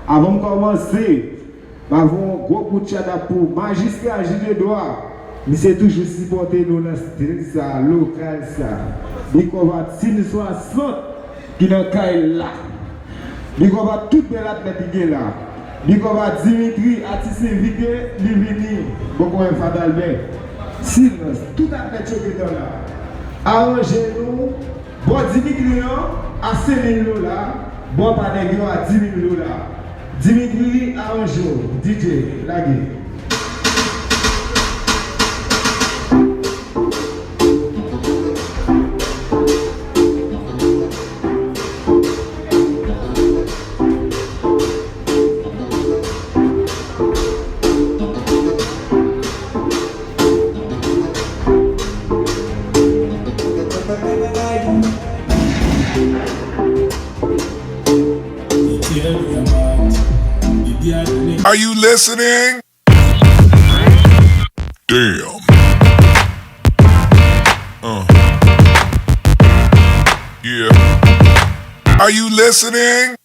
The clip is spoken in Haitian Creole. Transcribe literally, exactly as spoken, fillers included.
Avan m kòmanse, m ap voye yon gwo kout shout out pou Majistra Jude Edouard. Misye toujou sipòte nou nan street sa, lokal sa. Big up a Team swasant ki nan kay la. Big up a tout bèl atlèt ki gen la. Big up a Dimitri, atis envite, li vini. Bon kòmanse Fadalbè. Silans, tout atlèt yo gentan la. Aranje nou. Bò Dimitri an a senk mil dola, bò pa nèg yo a di mil dola. Dimitri, aranje w, D J, lage. Are you listening? Damn. Uh. Yeah. Are you listening?